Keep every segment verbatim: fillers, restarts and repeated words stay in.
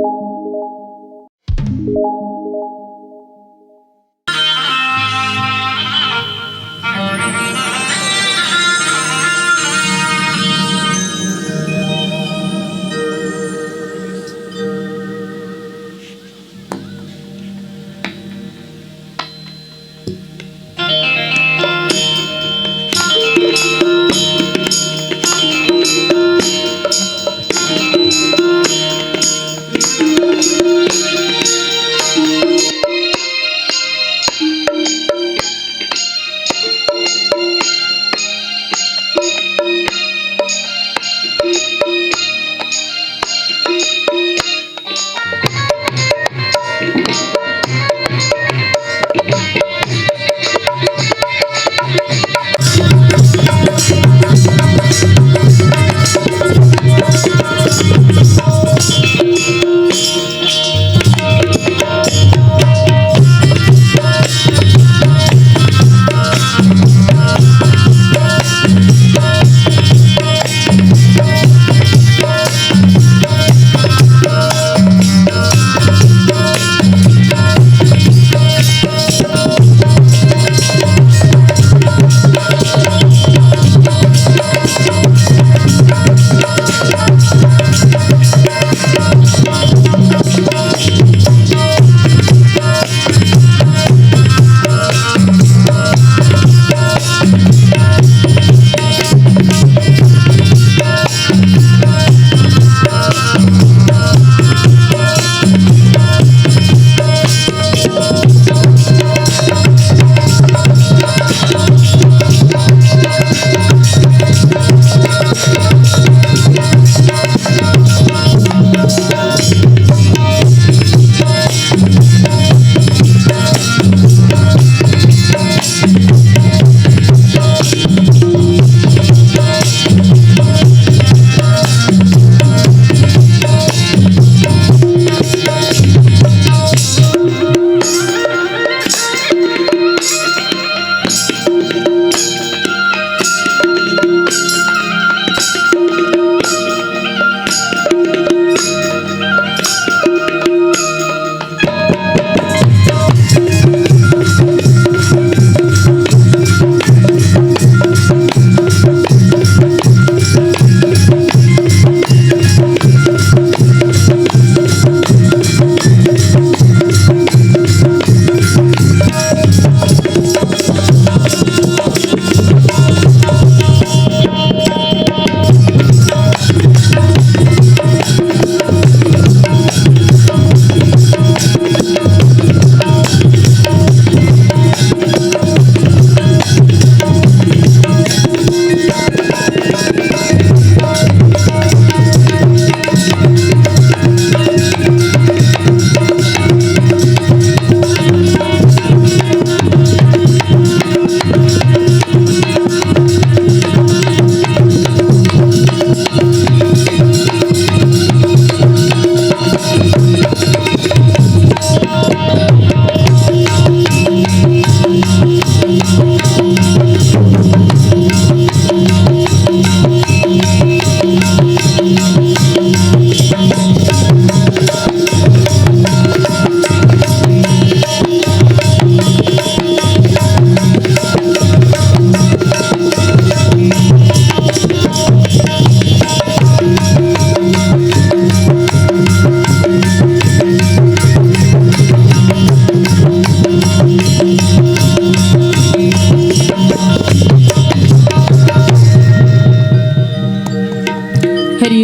हरि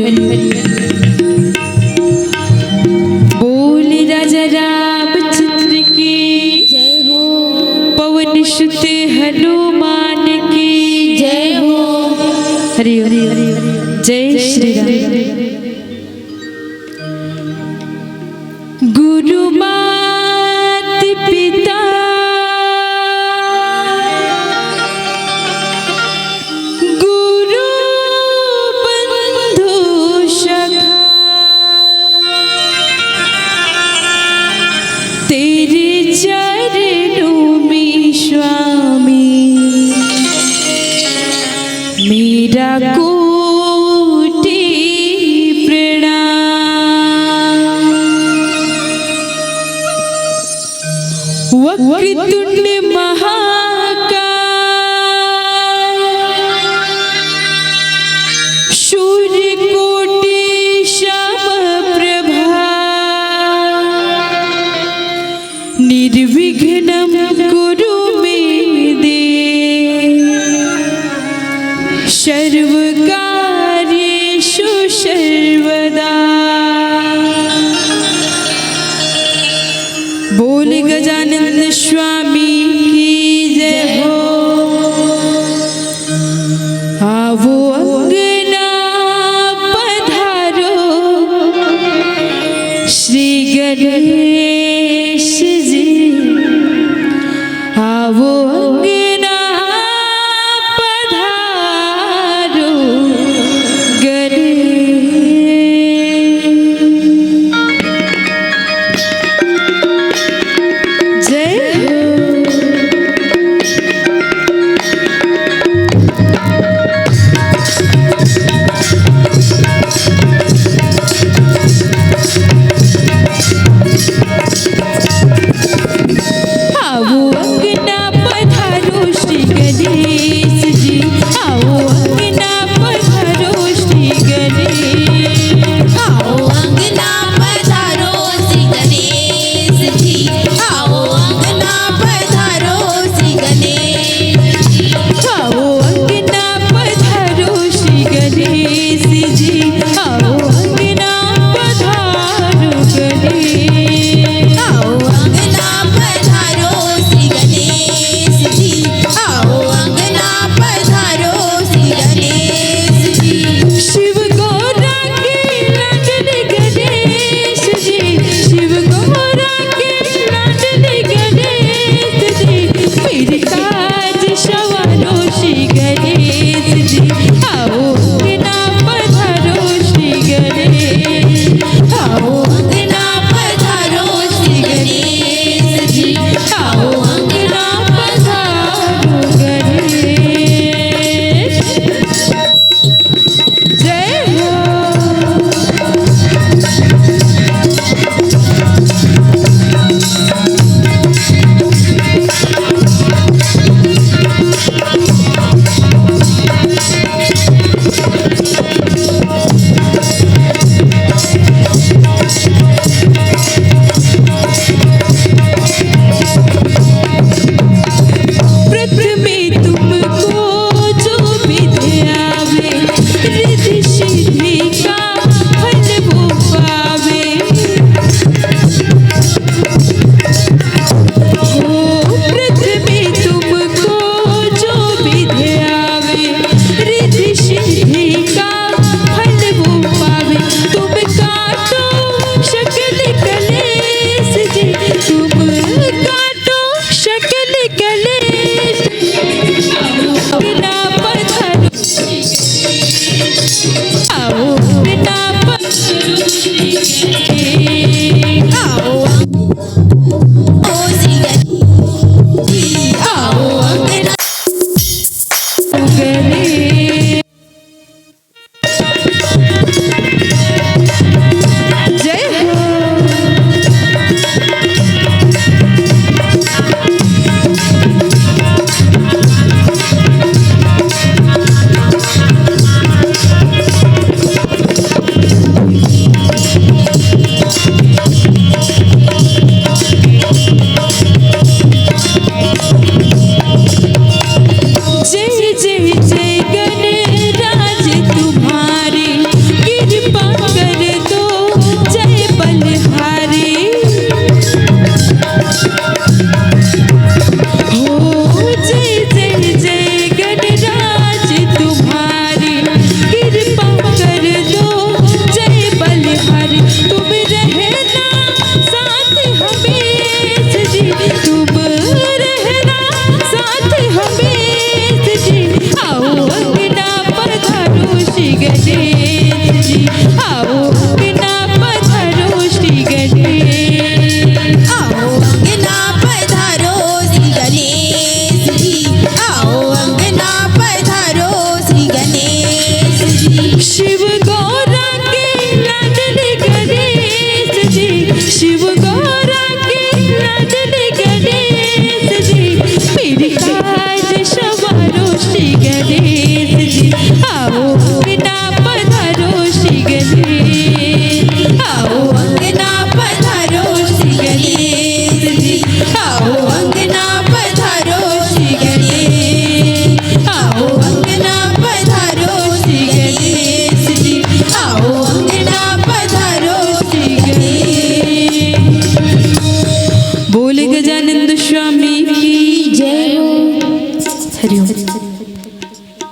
ओम। बोल राजा रामचंद्र की जय हो। पवन सुत हनुमान की जय हो। हरि ओम। जय श्री राम। गुरु मात पिता, गुरु बंधु सखा, तेरे चरणों में स्वामी मेरा कोटि प्रणाम। वक्रतुंड महाकाय, सूर्यकोटि समप्रभा, निर्विघ्नं कुरु मे देव, सर्वकार्येषु सर्वदा। बोल गजानन स्वामी की जय हो। आवो अंगना पधारो श्री गणेश जी, आवो अंगना पधारो गणेश। जय हो।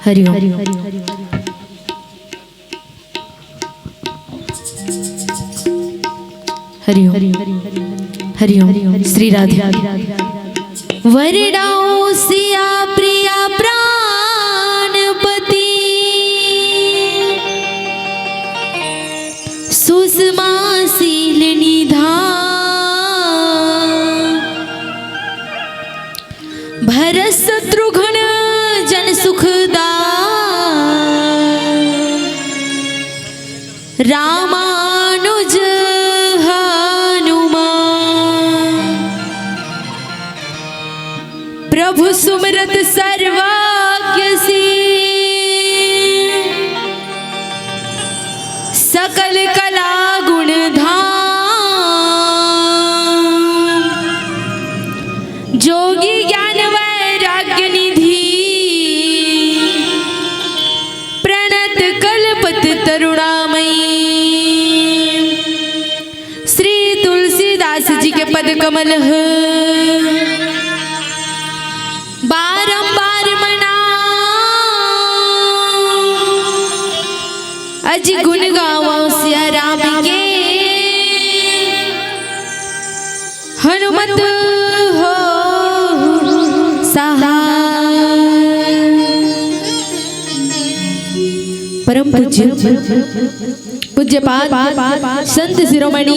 हरि ओम। हरि ओम। हरि ओम। श्री राधे। वरडाओ सिया प्रिया प्राणपति, सुषमा शील निधान। भरत शत्रुघ्न जन सुखदाय, रामानुज हनुमान। प्रभु सुमिरत सर्वज्ञ सिय, सकल कला गुण धाम। जोगी ज्ञान वैराग्य निधि, प्रणत कल्पत तरुणामयी। श्री तुलसीदास जी के पद कमल ह बारंबार मनाओ, अजि गुण गावो सिया राम के, हनुमत हो सहाय। परम पूज्य पूज्यपाद संत शिरोमणि,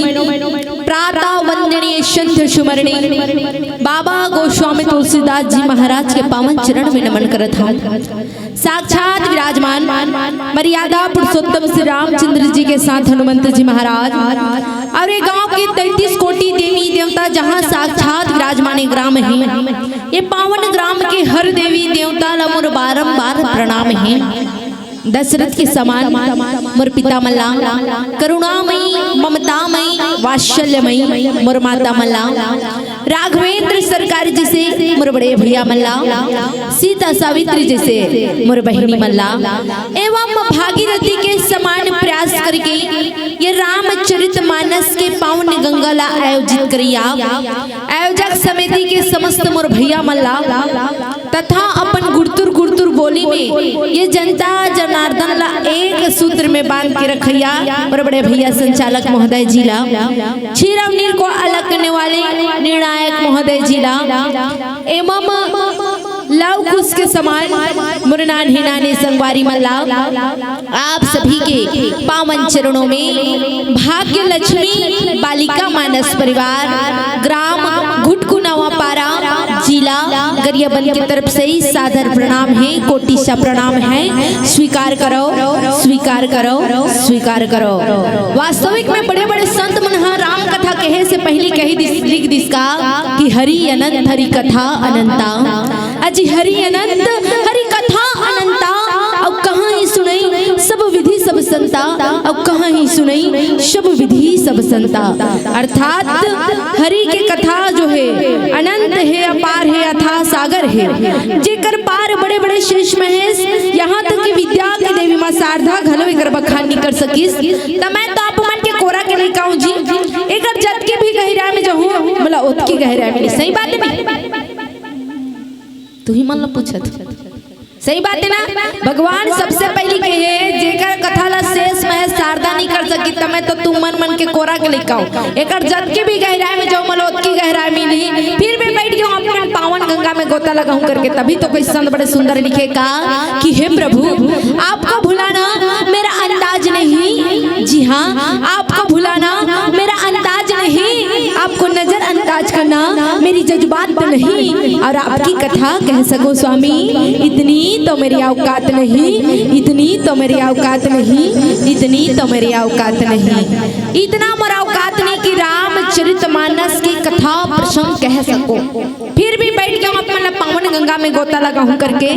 प्रातः वंदनीय संत शिरोमणि बाबा गोस्वामी तुलसीदास जी महाराज के पावन चरण में नमन करत हन। साक्षात विराजमान मर्यादा पुरुषोत्तम श्री रामचंद्र जी के साथ हनुमंत जी महाराज और ये गांव के तैंतीस कोटि देवी देवता, जहां साक्षात विराजमान ये ग्राम हे, ये पावन ग्राम के हर देवी देवता ला मोर बारंबार प्रणाम हे। दशरथ के समान मोर पिता मन ला, करुणामयी, ममतामयी, वात्सल्यमयी मोर माता मन ला, राघवेंद्र सरकार जैसे मोर बड़े भैया मन ला, सीता सावित्री जैसे मोर बहिनी मन ला, एवं भागीरथी के समान प्रयास करके ये रामचरित मानस के पावन गंगा ला आयोजित करिया आयोजक समिति के समस्त मोर भैया मन ला तथा अपन गुरतुर गुरतुर बोली में ये जनता जनार्दन ला एक सूत्र में बांध के रखैया मोर बड़े भैया संचालक महोदय जी ला, छीरम नीर को अलग करने वाले निर्णायक महोदय जी ला, एवं लव कुश के समान मोर नान्हे नान्हे संगवारी मन ला, आप सभी के पावन चरणों में भाग्य लक्ष्मी बालिका मानस परिवार, ग्राम घुटकुनावा पारा, जिला गरियाबंद की तरफ से ही सादर प्रणाम है, कोटि सा प्रणाम है। स्वीकार करो, स्वीकार करो, स्वीकार करो। वास्तविक में बड़े बड़े संत मन ह राम कथा कहे से पहले कही दिस, लिख दिस का कि हरि अनंत हरि कथा अनंता। अजी हरि अनंत हरि कथा अनंता, अउ कहाँ ही सुनई सब विधि सब संता, अउ कहाँ ही सुनई सब विधि सब संता। अर्थात हरि के कथा जो है अनंत है, अपार है, अथाह सागर है, जेकर पार बड़े बड़े शेष महेश, यहाँ तक कि विद्या की देवी माँ शारदा घलो एकर बखान नहीं कर सकिस। त मैं तो आप मन के कोरा के लइका हूँ जी, एकर जतकी भी गहिराई में जाहूँ, मोला ओतकी गहिराई में नहीं। सही बात है नहीं? तुही मन ला पूछत। सही बात है ना? भगवान सबसे पहली कहे, जेकर कथा ला शेष महेश शारदा नहीं कर सकी, त मैं तो तुम मन मन के कोरा के लइका हूँ। एकर जतकी भी गहिराई में जाहूँ, मोला ओतकी गहिराई में नहीं। फिर भी बैठ जाऊँ अपने पावन गंगा में गोता लगाऊँ करके, तभी तो कोई संत बड़े सुंदर लिखे का कि हे प्रभु, आपको भुलाना मेरा अंदाज नहीं। जी हाँ, आपको भुलाना मेरा अंदाज नहीं, आपको नजरअंदाज करना मेरी जज्बात नहीं। और आपकी कथा कह सकूं स्वामी, इतनी तो मेरी औकात नहीं, इतनी तो मेरी औकात नहीं, इतनी तो मेरी औकात नहीं। इतना मोर औकात नहीं कि रामचरित मानस की कथा प्रसंग कह सकूं। फिर भी बैठ के हम अपन ला पावन गंगा में गोता लगाहूं करके,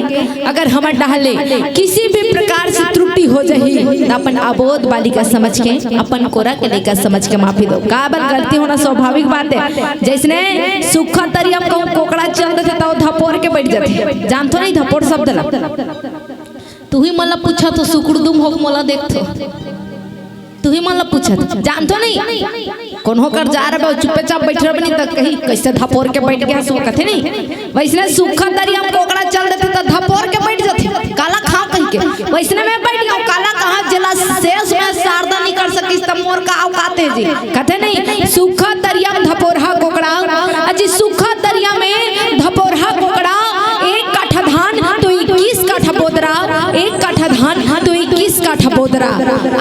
अगर हमर डहर ले किसी भी प्रकार से त्रुटि हो जाही, त अपन अबोध बालिका समझ के, अपन कोरा के लइका समझ के माफी दो। काबर, गलती होना स्वाभाविक बात है। जैसने सूखा तरिया में कहूँ कोकड़ा चल देथे, त वो धपोर के बैठ जाथे। जानथो नहीं धपोर शब्द ला? तुही मन ला पूछा तो सुकुड़दुम होके मोला देखथो। तुही मन ला पूछत, जानथो नहीं? कोनो कर जा रहे, चुप्पे चाप बैठ रहे नहीं, त कहीं कैसे धपोर के बैठ गया, सो कथे नहीं। वैसने सूखा तरिया में कोकड़ा चल देथे, त धपोर के बैठ जाथे। काला खाव वइसने में बइठ गेंव, काला कहत जेला सेस में सारदा नइ कर सकिस, त मोर का औकात हे जी? कथे नहीं, सूखा तरिया में धपोरहा कोकड़ा। अजी, सूखा तरिया में धपोरहा कोकड़ा, एक काठा धान तो इक्कीस काठा बोदरा, एक काठा धान तो इक्कीस काठा बोदरा।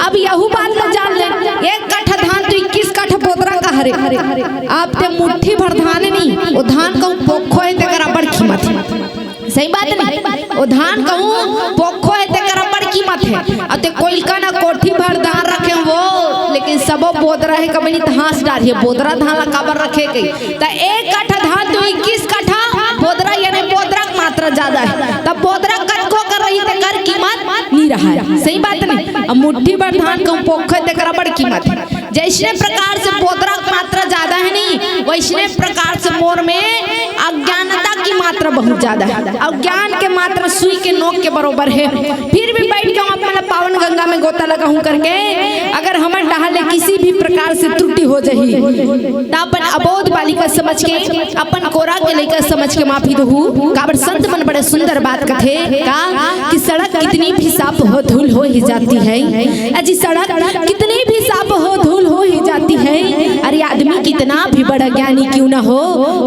अब यहू बात ला जान ले, एक काठा धान तो इक्कीस काठा बोदरा का हरे। अब ते मुट्ठी भर धान नहीं, वो धान कहूँ पोखो हे, तेकर अब्बड़ कीमत हे। सही बात नहीं? वो धान कहूँ पोखो हे, तेकर अब्बड़ कीमत हे। अउ ते कोइलका ना कोठी भर धान रखे वो, लेकिन सबो बोदरा हे, कबे नहीं त हाँस डारही, बोदरा धान ला काबर रखे कही। त एक काठा धान तो इक्कीस काठा बोदरा, यानी बोदरा के मात्रा जादा हे। त बोदरा कतको कर रही, तेकर कीमत नहीं रहय। सही बात नहीं? अब मुट्ठी भर धान कहूँ पोखो हे, तेकर अब्बड़ कीमत हे। जइसने प्रकार से बोदरा के मात्रा जादा हे नहीं, वइसने प्रकार से मोर में अज्ञानता के मात्रा बहुत जादा हे। अउ ज्ञान के मात्रा सुई के नोक के बरोबर हे। फिर भी बइठ के हम अपन पावन गंगा में गोता लगाहूँ करके, अगर हमर डहर ले किसी भी प्रकार से त्रुटि हो जाही, त अपन अबोध बालिका समझ के, अपन कोरा के लइका समझ के माफी देहू। काबर संत मन बड़े सुंदर बात कथे का, कि सड़क कितनी भी साफ हो, धूल हो ही जाती है। अजी, सड़क कितनी भी साफ हो, धूल हो ही जाती है। अरे, आदमी कितना भी बड़ा ज्ञानी क्यों ना हो,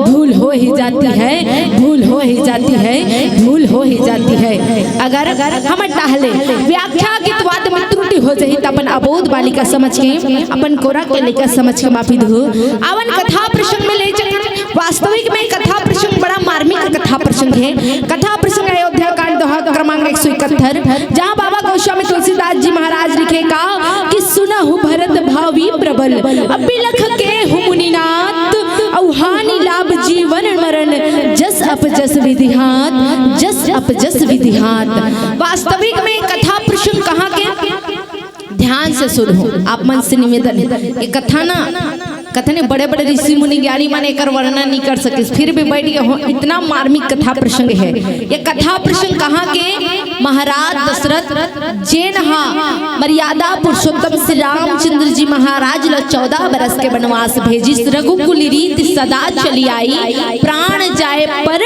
भूल हो ही जाती है, भूल हो ही जाती है, भूल हो ही जाती है। अगर हमर डहर ले व्याख्या गीतवाद में त्रुटि हो जाही, त अपन अबोध बालिका समझ के, अपन कोरा के लइका समझ के माफी देहू। आवन कथा प्रसंग में ले चलत हन। वास्तविक में कथा प्रसंग बड़ा मार्मिक कथा प्रसंग हे। कथा प्रसंग अयोध्या कांड दोहा क्रमांक एक सौ इकहत्तर, जहाँ बाबा गोस्वामी तुलसीदास जी महाराज लिखे का कि सुनहु भरत भावी प्रबल, अब बिलख केहु मुनिनाथ, अउ हानि लाभ जीवन मरण, जस अपजस विधि हाथ, जस अपजस विधि हाथ। वास्तविक में कथा प्रसंग कहाँ के? ध्यान से सुनहू, आप मन से निवेदन हे, ये कथा ना, कथा ने बड़े-बड़े ऋषि मुनि ज्ञानी मन एकर वर्णन नहीं कर सकिस, फिर भी बइठ के हो, इतना मार्मिक कथा प्रसंग हे। ये कथा प्रसंग कहाँ के? महाराज दशरथ, जेन हा मर्यादा पुरुषोत्तम श्री रामचंद्र जी महाराज ला चौदह बरस के बनवास भेजिस। रघुकुल रीत सदा चली आई, प्राण जाए पर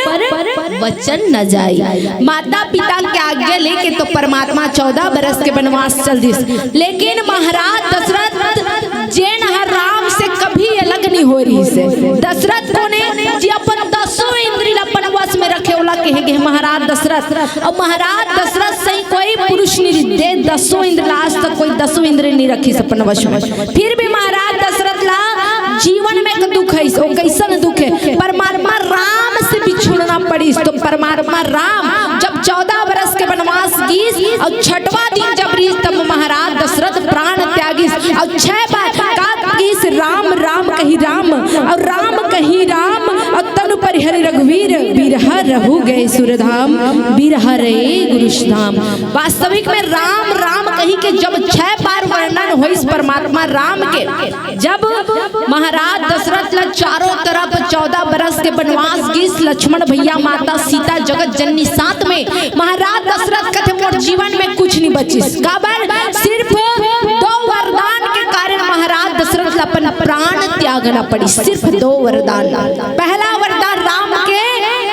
वचन न जाई। माता पिता के आज्ञा लेके तो परमात्मा चौदह बरस के बनवास चल दिस, लेकिन महाराज दशरथ जेन ह राम से कभी अलग नहीं हो रहिस हे। दशरथ कोन हे? जी अपन दसों इंद्री ला अपन वश में रखे ओला कहे गे महाराज दशरथ। अउ महाराज दशरथ सही कोई पुरुष नहीं रहिस हे, दसों इंद्री ला आज तक कोई दसों इंद्री नहीं रखिस अपन वश में। फिर भी महाराज दशरथ ला जीवन में एक दुख हे, वो कइसन दुख हे? परमात्मा राम से बिछुड़ना पड़िस। तो परमात्मा राम जब चौदह बरस के बनवास गीस अउ छठवां दिन जब रहिस तब महाराज दशरथ प्राण त्यागिस अउ छह बार का गीस, राम राम कहि राम अउ राम कहि राम अउ तनु परिहरि रघुवीर, बिरह रहु गए सुरधाम, बिरह रहे गुरुष धाम। वास्तविक में राम राम कहि के जब छह बार वर्णन होइस परमात्मा राम के, जब महाराज दशरथ ला चारों तरफ चौदह बरस के बनवास गीस, लक्ष्मण भैया, माता सीता, जगत जननी साथ में, महाराज दशरथ कथे, मोर जीवन में कुछ नहीं बचिस। काबर? सिर्फ दो वरदान के कारण महाराज दशरथ ला अपन प्राण त्यागना पड़िस। सिर्फ दो वरदान। पहला वरदान राम के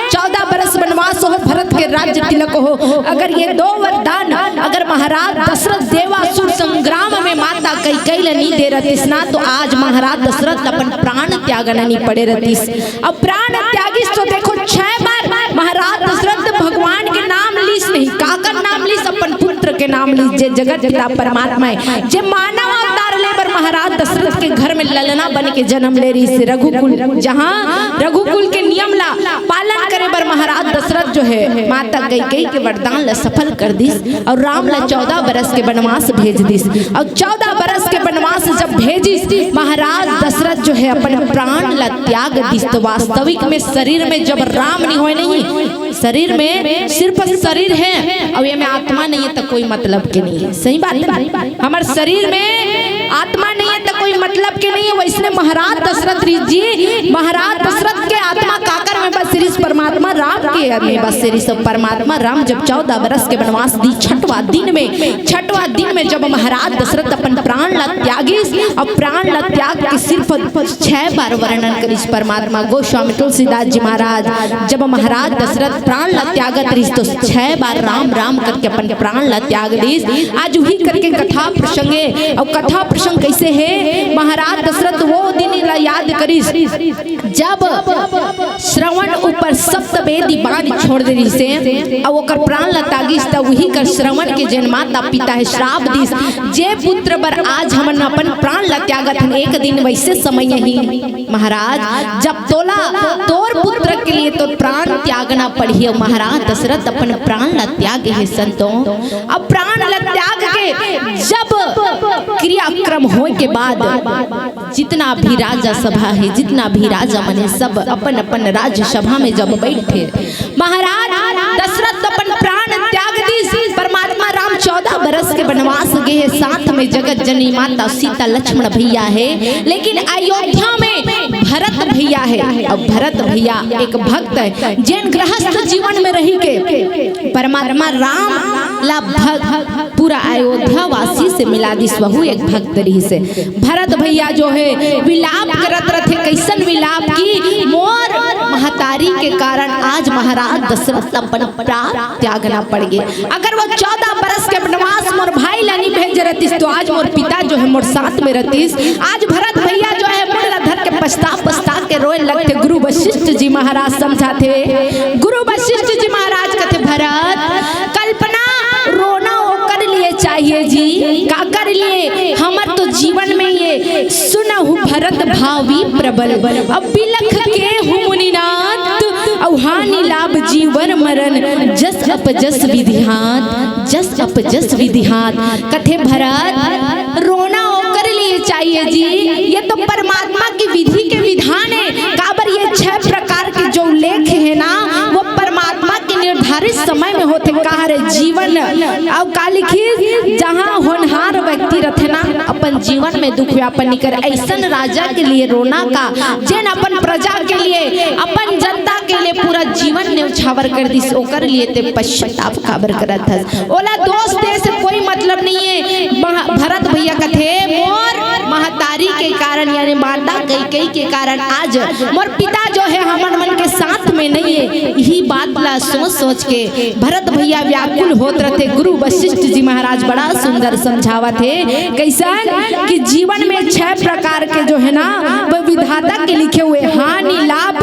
चौदह बरस बनवास हो, भरत के राज्य तिलक हो। अगर ये दो वरदान अगर महाराज दशरथ देवासुर संग्राम में माता कैकेयी ला नहीं दे रहतिस ना, तो आज महाराज दशरथ ला अपन प्राण त्यागना नहीं पड़े रहतिस। अब प्राण त्यागिस तो देखो, छह बार महाराज दशरथ भगवान के नाम लीस नहीं, काकर नाम लीस? अपन पुत्र के नाम लीस, जे जगत पिता परमात्मा हे, जे मानव अवतार ले बर महाराज दशरथ के घर में ललना बन के जन्म ले रहिस हे। रघुकुल, जहाँ रघुकुल के नियम ला पालन करे बर महाराज दशरथ जो हे, माता कैकेयी के वरदान ला सफल कर दिस अउ राम ला चौदह बरस के बनवास भेज दिस। अउ चौदह बरस के बनवास जब भेजिस, महाराज दशरथ जो हे अपन प्राण ला त्याग दिस। तो वास्तविक में शरीर में जब राम नहीं होय नहीं, शरीर में सिर्फ शरीर हे अउ एमे आत्मा नहीं हे, तो कोई मतलब के नहीं हे। सही बात हे ना? हमर शरीर में आत्मा नहीं हे, तो कोई मतलब के नहीं हे। वइसने महाराज दशरथ जी, महाराज दशरथ के आत्मा काकर में बसे रहिस? परमात्मा राम के में बसे रहिस। परमात्मा राम जब चौदह बरस के बनवास दीस, छठवां दिन में, छठवां दिन में जब महाराज दशरथ अपन प्राण ला त्यागिस, अब प्राण ला त्याग के सिर्फ छह बार वर्णन करिस परमात्मा गोस्वामी तुलसीदास जी महाराज। जब महाराज दशरथ प्राण ला त्यागत रहिस तो छह बार राम राम करके अपन प्राण ला त्याग दिस। आज उही करके कथा प्रसंग हे। अउ कथा प्रसंग कइसे हे? महाराज दशरथ वो दिन ला याद करिस जब श्रवण ऊपर सप्त वेदी बाण छोड़ दे रहिस हे, अउ ओकर प्राण ला त्यागिस, त उही कर श्रवण के जेन माता पिता हे श्राप दिस, जे पुत्र बर आज हमन अपन प्राण ला त्यागत हन, एक दिन वइसे समय आही महाराज, जब तोला तोर पुत्र के लिए तोर प्राण त्यागना पड़ही। अउ महाराज दशरथ अपन प्राण ला त्यागे हे संतों। अब प्राण ला त्याग के जब क्रियाक्रम होय के बाद जितना भी राजा सभा हे, जितना भी राजा मन हे, सब अपन अपन राज्य सभा में जब बइठे, महाराज दशरथ अपन प्राण त्याग दिस। परमात्मा राम चौदह बरस के वनवास गे हे, साथ में जगत जननी माता सीता, लक्ष्मण भइया हे, लेकिन अयोध्या में भरत भइया हे। अब भरत भइया एक भक्त हे, जेन गृहस्थ जीवन में रहि के परमात्मा राम ला भग-, पूरा अयोध्या वासी से मिला दिस, वहू एक भक्त रहिस हे। भरत भइया जो हे विलाप करत रथे, कइसन विलाप कि मोर महतारी के कारण आज महाराज दशरथ ला अपन प्राण त्यागना पड़ गे। अगर वो चौदह बरस के वनवास मोर भाई ला नी भेजे रहतिस तो आज मोर पिता जो हे मोर साथ में रहतिस। आज भरत भइया जो हे मुड़ ला धर के पछता पछता के रोए लगथे। गुरु वशिष्ठ जी महाराज समझाथे, गुरु वशिष्ठ जी महाराज कथे, भरत, कल्पना रोना ओकर लिए चाहिए जी, काकर लिए? हमर तो जीवन में ये सुनहु भरत भावी प्रबल, अब बिलख केहु मुनिनाथ, अउ हानि लाभ जीवन मरण, जस अपजस विधिहात, जस अपजस विधिहात। कथे भरत, रोना ओकर लिए चाहिए जी, ये तो परमात्मा की विधि के विधान हे। काबर ये छह प्रकार के जो उल्लेख हे ना, वो परमात्मा के निर्धारित समय में होथे। कहा रे जीवन, अउ का लिखिस, जहाँ होनहार व्यक्ति रथे ना, अपन जीवन में दुख व्यापन नी करे, अइसन राजा के लिए रोना का, जेन अपन प्रजा के लिए, अपन जनता के लिए पूरा जीवन न्यौछावर कर दिस, ओकर लिए ते पश्चाताप काबर करत हस? ओला दोष दे से कोई मतलब नहीं हे। महा-, भरत भइया कथे, मोर महतारी के कारण, यानी माता कैकेयी के कारण आज मोर पिता जो हे हमन मन के साथ में नहीं हे। यही बात ला सोच सोच के भरत भइया व्याकुल होत रथे। गुरु वशिष्ठ जी महाराज बड़ा सुंदर समझावत हे, कइसन कि जीवन में छह प्रकार के जो हे ना, वो विधाता के लिखे हुए, हानि लाभ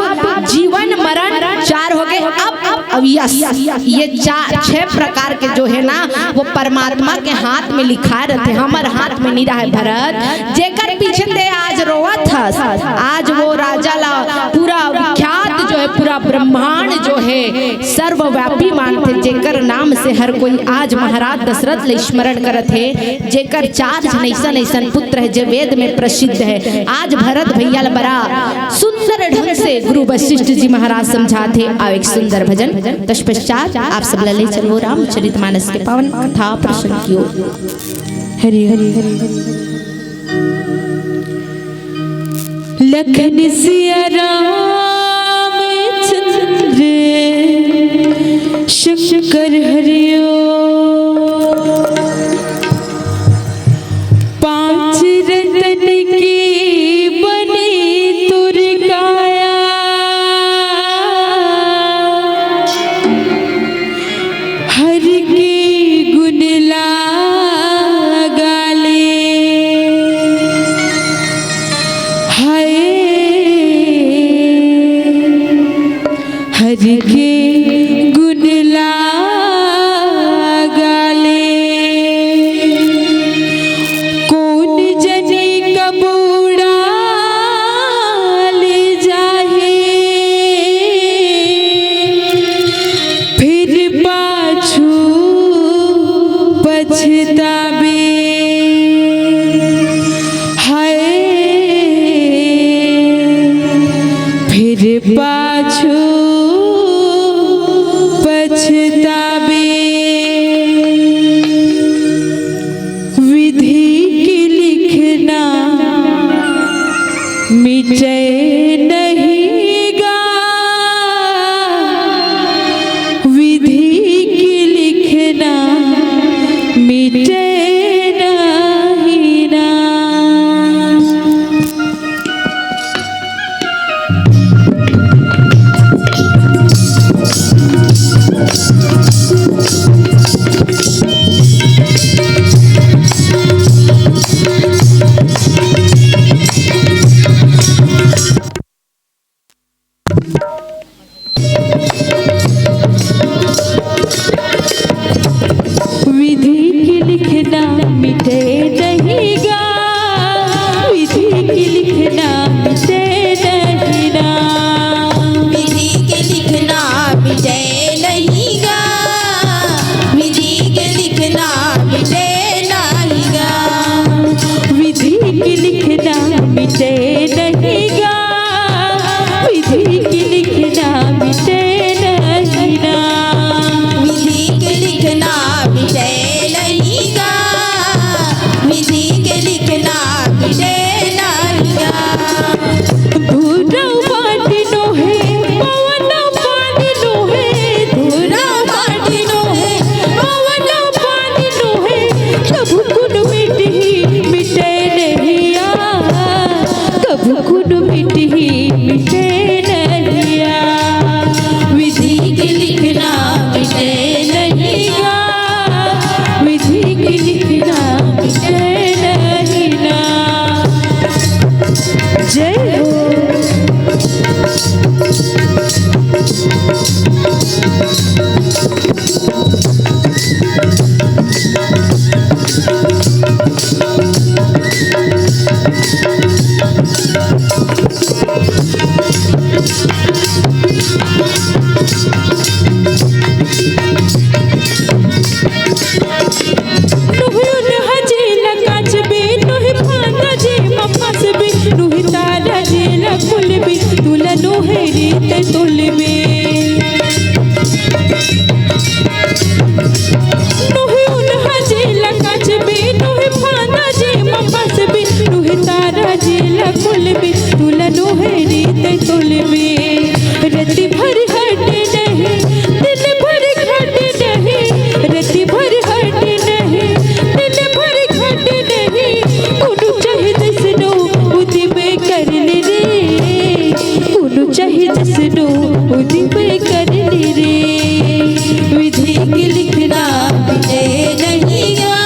जीवन मरण चार हो गे। अब, अब, अब यस, ये चार, छह प्रकार के जो हे ना, वो परमात्मा के हाथ में लिखा रथे, हमर हाथ में नी रहे भरत। जेकर पीछे ते आज रोवत हस, आज वो राजा ला पूरा विख्यात जो हे, पूरा ब्रह्मांड जो हे, सर्वव्यापी मानथे, जेकर नाम से हर कोई आज महाराज दशरथ ले स्मरण करत हे, जेकर चार झन अइसन अइसन पुत्र हे, जे वेद में प्रसिद्ध हे। आज भरत भइया ल बड़ा सुंदर ढंग से गुरु वशिष्ठ जी महाराज समझात हे। आओ एक सुंदर भजन, तत्पश्चात आप सब ल ले चलबो रामचरित मानस के पावन कथा प्रसंग की ओर। हरि हरि हरि। लखन सिया रामचंद्र शंकर हरिओ। पांच रतन की बनी तुर काया, हर के गुण लागा ले। हाय, हर के गुण लागा ले। कोन जनी कब उड़ा ले जाही, फिर पाछू पछताबे। हाय, फिर पाछू पछताबे। विधि के लिखना मिटे नहीं गा, विधि के लिखना मिटे मिटे नहीं गा। विधि के लिखना मिटे नहीं गा। विधि के लिखना मिटे नहीं ना। विधि के लिखना मिटे नहीं गा। विधि के लिखना मिटे नहीं गा। धूरा माटी नोहे, पवन पानी नोहे, धूरा माटी नोहे, पवन पानी नोहे, कभू कुन मिटही मिटे नहीं आ, कभू कुन मिटही मिटे नहीं आ। विधि के लिखना मिटे नहीं आ, विधि के लिखना मिटे नहीं ना। जय हो। नोहे ओनहा जेला काचबे, नोहे फांदा जेमा फांसबे, नोहे तारा जेला खोलबे, तुला नोहे रीत तोलबे। नोहे ओनहा जेला काचबे, नोहे फांदा जेमा फांसबे, नोहे तारा जेला खोलबे, तुला नोहे रीत तोलबे। रति भर हटे नहीं, दिन भर घटे नहीं, रति भर हटे नहीं, दिन भर घटे नहीं, कोनो चाहे जैसनो उदिम कर ले रे, कोनो चाहे जैसनो उदिम कर ले रे। विधि के लिखना मिटे नहीं गा,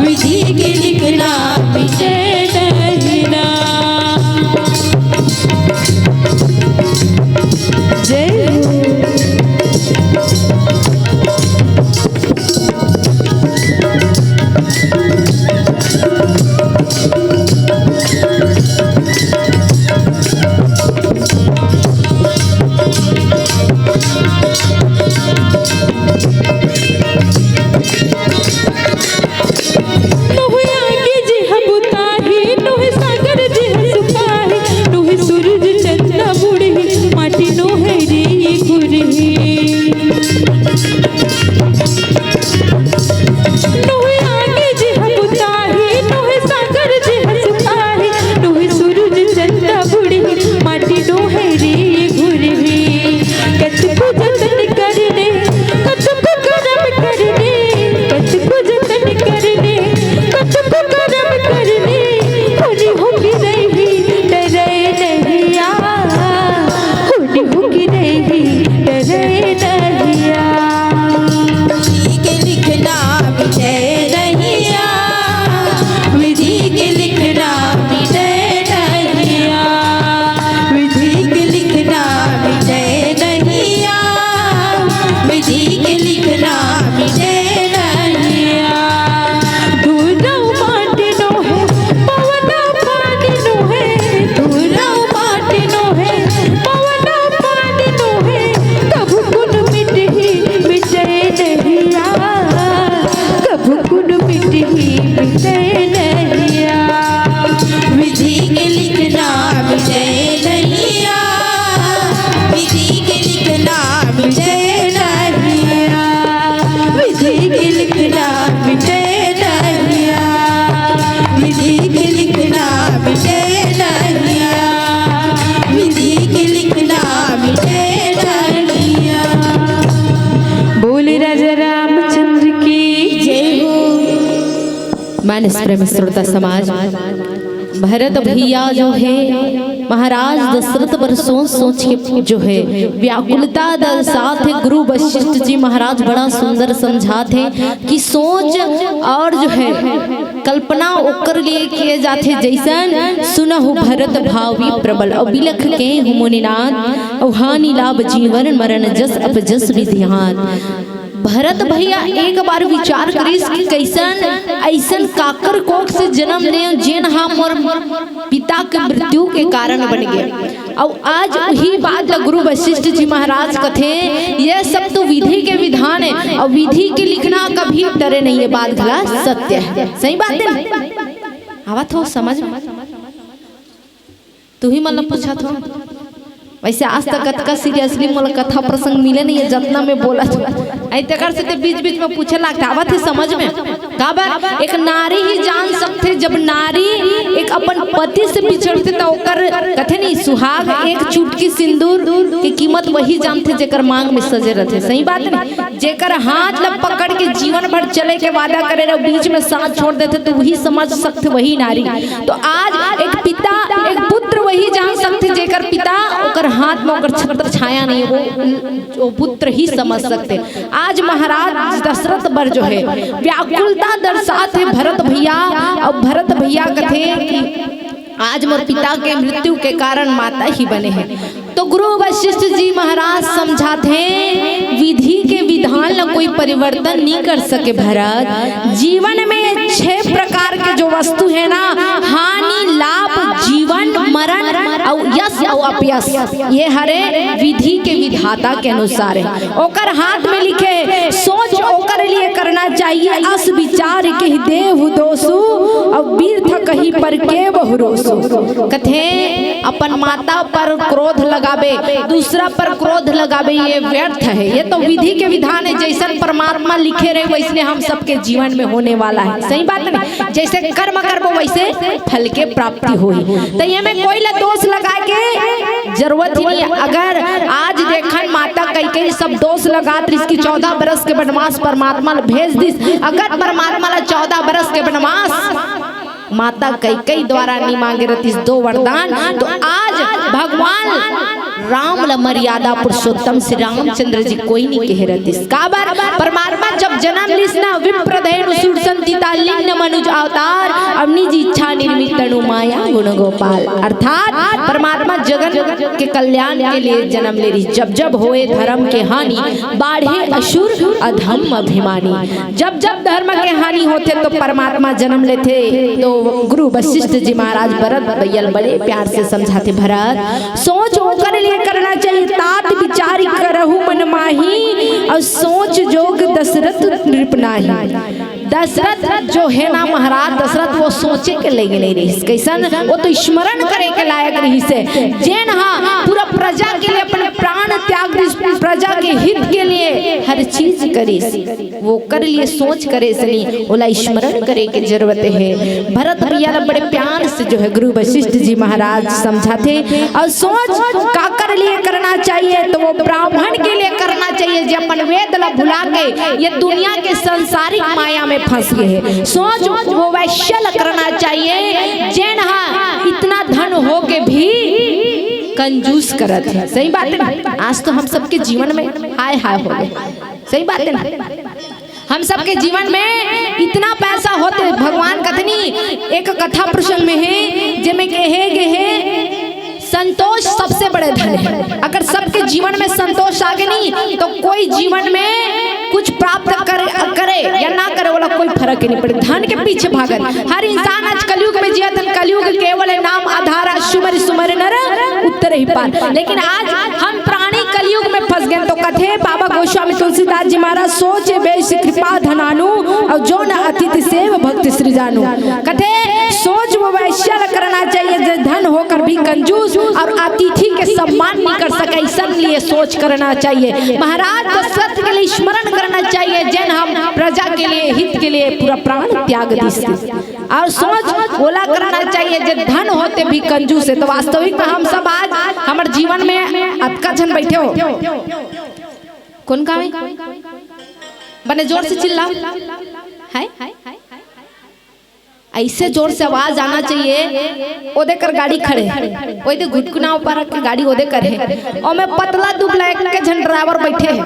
विधि के लिखना मिटे नहीं ना। जय हो। नोहे आगी जेहा बुताही, नोहे सागर जेहा सुखाही, नोहे सूरज चंदा बुड़ही, माटी नोहे रे घुरही। नोहे आगी जेहा बुताही, नोहे सागर जेहा सुखाही, नोहे सूरज चंदा बुड़ही, माटी नोहे रे घुरही। कतको जतन करने, कतको करम करने, कतको जतन करने, कतको करम करने, होनी होके रही डरे नहीं आ, होनी होके रही डरे नहीं आ। के लिखना मिटे नहीं आ, विधि के लिखना मिटे नहीं आ, विधि के लिखना मिटे नहीं आ, विधि के लिखना मिटे नहीं आ। धूरा माटी नोहे, पवन पानी नोहे, धूरा माटी नोहे, पवन पानी नोहे, कभू कुन मिटही मिटे नहीं आ, कभू कुन मिटही मिटे नहीं आ। विधि के लिखना मिटे नहीं आ, विधि के लिखना मिटे नहीं आ, विधि के लिखना मिटे नहीं आ, विधि के लिखना मिटे नहीं आ, विधि के लिखना मिटे नहीं आ। बोले राजा रामचंद्र की जय हो। मानस प्रेम श्रोता समाज, भरत भैया जो है महाराज दशरथ बर सोच सोच के जो है व्याकुलता दर्शात हे। गुरु वशिष्ठ जी महाराज बड़ा सुंदर समझात हे कि सोच और जो है कल्पना ओकर लिए किए जाथे जैसन सुनहु भरत भावी प्रबल और बिलख के हु मुनिनाथ और हानि लाभ जीवन मरण जस अपजस विधिहान। भरत भैया एक बार विचार करिस कि कैसन अइसन काकर कोख से जन्म लेंव, जेन हा मोर पिता के मृत्यु के कारण बन गे। अउ आज उही बात ल गुरु वशिष्ठ जी महाराज कथे, ये सब तो विधि के विधान है, अउ विधि के लिखना कभी टरे नहीं, ये बात घला सत्य है। सही बात है ना? आवत हो समझ में? तुही मन ल पूछत हो। वैसे आज तक अतका seriously मोला कथा प्रसंग मिले नहीं है, जतना मैं बोलत हूँ। आई तेकर से ते बीच-बीच में पूछे लागथे, आवत हे समझ में? काबर एक नारी ही जान सकथे, जब नारी एक अपन पति से बिछड़थे, त ओकर कथे नहीं, सुहाग एक चुटकी सिंदूर के कीमत वही जानथे, जेकर मांग में सजे रथे। सही बात नहीं? जेकर हाथ ल पकड़ के जीवन भर चले के वादा करे रहे, बीच में साथ छोड़ देथे, तो वही समझ सकथे, वही नारी। तो आज एक पिता, एक पुत्र वही जान सकथे, जेकर पिता ओकर हाथ में ओकर छत्र छाया नहीं, वो, वो पुत्र ही समझ सकथे। आज महाराज दशरथ बर जो है, व्याकुलता दर्शात हे भरत भैया, अउ भरत भैया कथे कि आज मोर पिता के मृत्यु के कारण माता ही बने हे। तो गुरु वशिष्ठ जी महाराज समझाथे, विधि के विधान ला कोई परिवर्तन नहीं कर सके भरत। जीवन में छह प्रकार के जो वस्तु है ना, हानि, लाभ, जीवन, मरण, अउ यश अउ अपयश, ये हरे विधि के विधाता के अनुसार है। ओकर हाथ में लिखे, सोच ओकर लिए करना चाहिए, अस विचार के देव दोषु, अउ व्यर्थ कही पर के बहु रोषु। कथे, अपन माता पर क्रोध लगाबे, दूसरा पर क्रोध लगाबे, ये व्यर्थ है। ये तो विधि के विधान है, जैसन परमात्मा लिखे रहे, वैसने हम सबके जीवन में होने वाला है। सही बात है ना? जैसे कर्म करबो, वैसे फल के प्राप्ति होही। तो ये में कोई ला दोष लगा के जरूरत ही नहीं है। अगर आज देखन माता कैकेयी सब दोष लगात रहिस कि चौदह बरस के बनवास परमात्मा ला भेज दिस, अगर परमात्मा ला चौदह बरस के बनवास माता कैकेयी द्वारा नहीं मांगे रहितिस दो वरदान, तो आज भगवान राम ला मर्यादा पुरुषोत्तम श्री रामचंद्र जी कोई नहीं कहे रहितिस। काबर? परमात्मा जब जन्म लिस ना, विप्र धेनु सुरसन तीता, लिन्न मनुज अवतार, अब निज इच्छा निर्मित तनु माया गुण गोपाल। अर्थात परमात्मा जगत के कल्याण के लिए जन्म ले रहिस। जब जब होए धर्म के हानि, बाढ़े असुर अधम अभिमानी। जब जब धर्म के हानि होथे तो परमात्मा जन्म लेथे। तो गुरु वशिष्ठ जी महाराज भरत भैया ल बड़े प्यार से समझाथे, भरत, सोच ओकर लिए करना चाहिए, तात विचार करहु मन माही, अउ सोच जोग दशरथ नृप नाही। दशरथ जो है ना महाराज, दशरथ वो सोचे के लायक नहीं रहिस। कैसन? वो तो स्मरण करे के लायक रहिस हे। जेन हा पूरा प्रजा के लिए अपन प्राण त्याग दिस, प्रजा के हित के लिए हर चीज करिस। वो कर लिए सोच करे सनी, ओला स्मरण करे के जरूरत है। भरत भैया ला बड़े प्यार से जो है गुरु वशिष्ठ जी महाराज समझाथे। अउ सोच काकर लिए करना चाहिए, तो वो ब्राह्मण के लिए करना चाहिए, जे अपन वेद ला भुला के ये दुनिया के सांसारिक माया में फंस गए हैं। सोच वो वैश्य ला करना चाहिए, जेन हा इतना धन हो के भी कंजूस करत है। सही बात है ना? आज तो हम सबके जीवन में हाय हाय हो गए। सही बात है ना? हम सबके जीवन में इतना पैसा होथे, भगवान कथनी एक कथा प्रसंग में है, जेमे कहे गे हे, संतोष सबसे बड़े धन है। अगर सबके जीवन में संतोष आ गे नी, तो कोई जीवन में कुछ प्राप्त करे, करे या ना करे, वाला कोई फर्क ही नहीं पड़े। धन के पीछे भागत हर इंसान आज कलयुग में जियत हन। कलयुग केवल नाम आधारा, सुमरि सुमरि नर उतरहि पार। लेकिन आज हम प्राणी कलयुग में फंस गए। तो कथे बाबा गोस्वामी तुलसीदास जी महाराज, सोच बेस कृपा धनानु, अउ जो न अतिथि सेव भक्त सृजानु। कथे सोच वो वैश्य ला करना चाहिए, जे धन होकर भी कंजूस अउ अतिथि के सम्मान नहीं कर सके, ऐसन लिए सोच करना चाहिए। महाराज दशरथ के लिए स्मरण करना चाहिए, जेन हा प्रजा के लिए, हित के लिए पूरा प्राण त्याग दिस। अउ सोच ओला करना चाहिए, जे धन होते भी कंजूस है। तो वास्तविक में हम सब आज हमर जीवन में अतका झन बैठे हो, कौन गावे? बने जोर से चिल्ला। है? ऐसे जोर से आवाज आना चाहिए। ओदे कर गाड़ी खड़े, ओदे घुटकुना ऊपर रख के गाड़ी ओदे कर है, और मैं पतला दुबला एक के झन ड्राइवर बैठे है,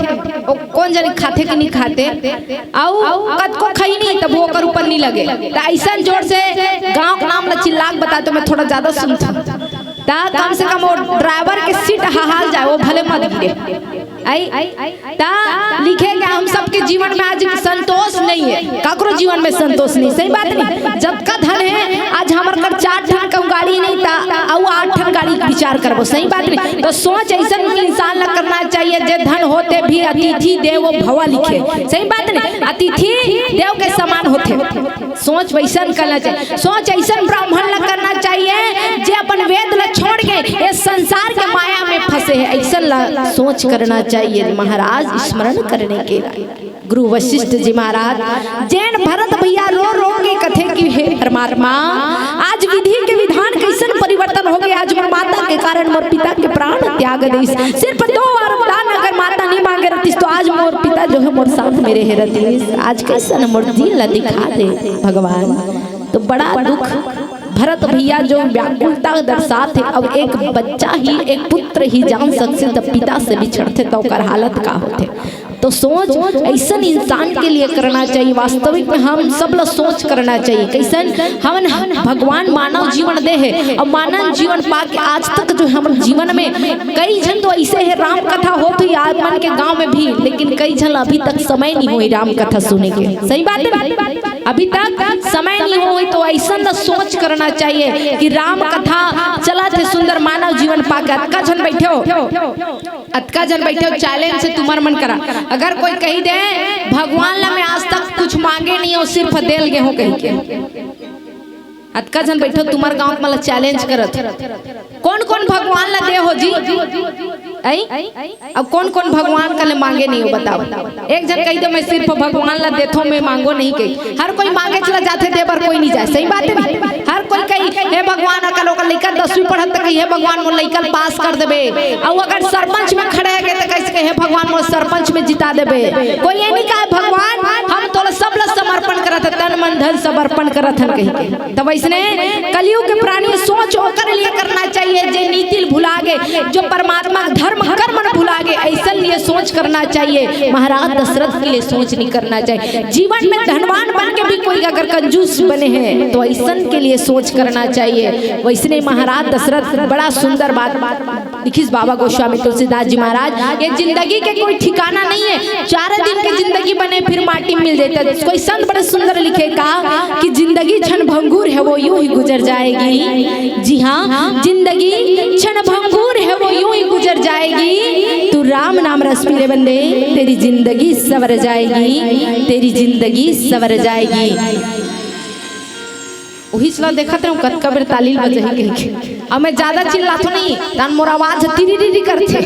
ओ कौन जानी खाथे कि नहीं खाथे, अउ कतको खई नहीं तब ओकर ऊपर नहीं लगे। त ऐसन जोर से गांव के नाम ला चिल्ला के बता, तो मैं थोड़ा ज्यादा सुनथूं। त कम से कम वो ड्राइवर के सीट हहाल जाए, वो भले मत गिरे। आई, ता लिखे के हम सबके जीवन में आज संतोष नहीं है, काकरो जीवन में संतोष नहीं। सही बात नहीं? जतका धन है, आज हमर कर चार ठन कहूँ गाड़ी नहीं, ता अउ आठ ठन गाड़ी के विचार करबो। सही बात नहीं? तो सोच ऐसन इंसान ला करना चाहिए, जे धन होते भी अतिथि देवो भव लिखे। सही बात नहीं? अतिथि देव के समान होते। सोच वैसन करना चाहिए, सोच ऐसन ब्राह्मण ला करना चाहिए, जे अपन वेद ला छोड़ के इस संसार के माया में फंसे है। ऐसन ला सोच करना चाहिए महाराज, स्मरण करने के लिए। गुरु वशिष्ठ जी महाराज, जेन भरत भैया रो रो के कथे कि हे परमात्मा, आज विधि के विधान कैसन परिवर्तन हो गए। आज मोर माता के कारण मोर पिता के प्राण त्याग दिस। सिर्फ दो वरदान अगर माता नहीं मांगे रहतीस, तो आज मोर पिता जो है मोर साथ में रहे रहतीस। आज कैसन मोर दिल ला दिखा दे भगवान। तो बड़ा दुख, भरत भैया जो व्याकुलता दर्शात हे। अब एक बच्चा ही, एक पुत्र ही जान सकथे, तब पिता से बिछड़थे, तो ओकर हालत का होथे। तो सोच ऐसन इंसान के लिए करना चाहिए। वास्तविक में हम सब ला सोच करना चाहिए। कैसन? हमन भगवान मानव जीवन दे हे, और मानव जीवन पाके आज तक जो हमर जीवन में कई झन तो ऐसे है, राम कथा होत हुई आप मन के गांव में भी, लेकिन कई झन ला अभी तक समय नहीं हुई राम कथा सुने के। सही बात है ना? अभी तक समय नहीं हुई, तो ऐसन ला सोच करना चाहिए कि राम कथा चलत हे, सुंदर मानव जीवन पाके। अतका झन बैठे हो, अतका झन बैठे हो, चैलेंज हे तुमर मन करा। अगर कोई कही दे, "भगवान ला मैं आज तक कुछ मांगे नहीं हूँ, सिर्फ देल गे हूँ," कही के, अतका झन बैठे हो, तुमर गांव के मन ला चैलेंज करत, कौन कौन भगवान ला दे हो जी? आई? अब कौन कौन भगवान करा ले मांगे नहीं हो, बताओ। एक झन कही दे, "मैं सिर्फ भगवान ला देथों, मैं मांगों नहीं," कही। हर कोई मांगे चला जाथे, दे बर कोई नहीं जाए। सही बात है नहीं? हर कोई कही, "हे भगवान, अगर ओकर लइका दसवीं पढ़त त कही, हे भगवान, मोर लइका ल पास कर देबे।" अउ अगर सरपंच में खड़े हे त कही, "हे भगवान, मोर सरपंच में जिता देबे।" कोई ये नहीं कहे, "भगवान, हम तोला सब ला समर्पण करत हन, तन मन धन समर्पण करत हन," कही के। तब ऐसने कलयुग के प्राणी सोच ओकर लिए करना चाहिए, जे नीति ल भुला गे, जो परमात्मा के धर्म कर्म ल भुला गे, ऐसन लिए सोच करना चाहिए। महाराज दशरथ के लिए सोच नहीं करना चाहिए। जीवन में धनवान बन के भी कोई अगर कंजूस बने हैं, तो ऐसन के लिए सोच करना चाहिए। वैसने महाराज दशरथ बड़ा सुंदर बात लिखिस बाबा गोस्वामी तुलसीदास जी महाराज, ये जिंदगी के कोई ठिकाना नहीं है। चार दिन के जिंदगी बने, फिर माटी मिल जाता है। कोई संत बड़े सुंदर लिखे का कि जिंदगी क्षण भंगुर है, वो यूं ही गुजर जाएगी। जी हाँ, जिंदगी क्षण भंगुर है, वो यूं ही गुजर जाएगी। तू राम नाम रस पी ले बंदे, तेरी जिंदगी सवर जाएगी, तेरी जिंदगी सवर जाएगी। उही चला देखत रहूं, कतका बेर ताली बजही कहिके। अब मैं ज्यादा चिल्लाथों नहीं, तहान मोर आवाज तिरिरिरी करथे।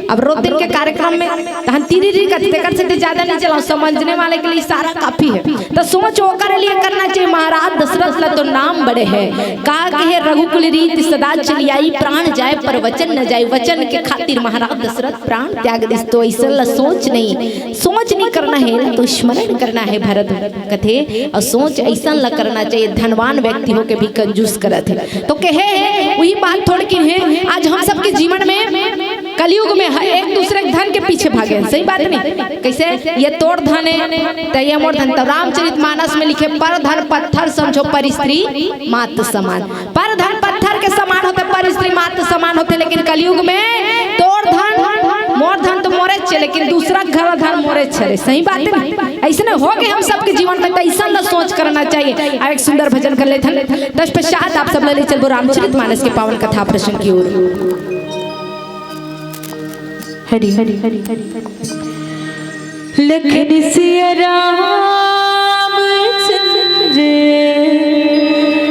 अब रोज दिन के कार्यक्रम में तहान तिरिरिरी करथे, तेकर सेती ज्यादा नहीं चलाऊं, समझने वाले के लिए इशारा काफी है। तो सोच ओकर लिए करना चाहिए। महाराज दशरथ ला तो नाम बड़े है, का कहे, "रघुकुल रीति सदा चली आई, प्राण जाए पर वचन न जाए।" वचन के खातिर महाराज दशरथ प्राण त्याग दिस। तो ऐसन ला सोच नहीं, सोच नहीं करना है, तो स्मरण करना है। भरत कथे, और सोच ऐसन ला करना चाहिए। धनवान व्यक्ति होके भी कंजूस करत है, तो कहे है वही बात थोड़किन है। आज हम सबके जीवन में, कलयुग में, हर एक दूसरे के धन के पीछे भागे हैं। सही बात नहीं? कैसे? "ये तोर धन है, त ये मोर धन।" तो रामचरित मानस में लिखे, "पर धन पत्थर समझो, पर स्त्री मात समान।" पर धन पत्थर के समान होथे, पर स्त्री मात समान होथे, लेकिन कलयुग में तोर धन, मोर धन तो मोरे छे, लेकिन दूसरा घर धन मोरे छे रे। सही बात है ना? ऐसने हो गए हम सबके जीवन में, तो ऐसन ला सोच करना चाहिए। अब एक सुंदर भजन कर लेथन, तत्पश्चात आप सब ला ले चलबो रामचरित मानस के पावन कथा प्रसंग की ओर। हरि हरि हरि हरि हरि। लखन सिया रामचंद्र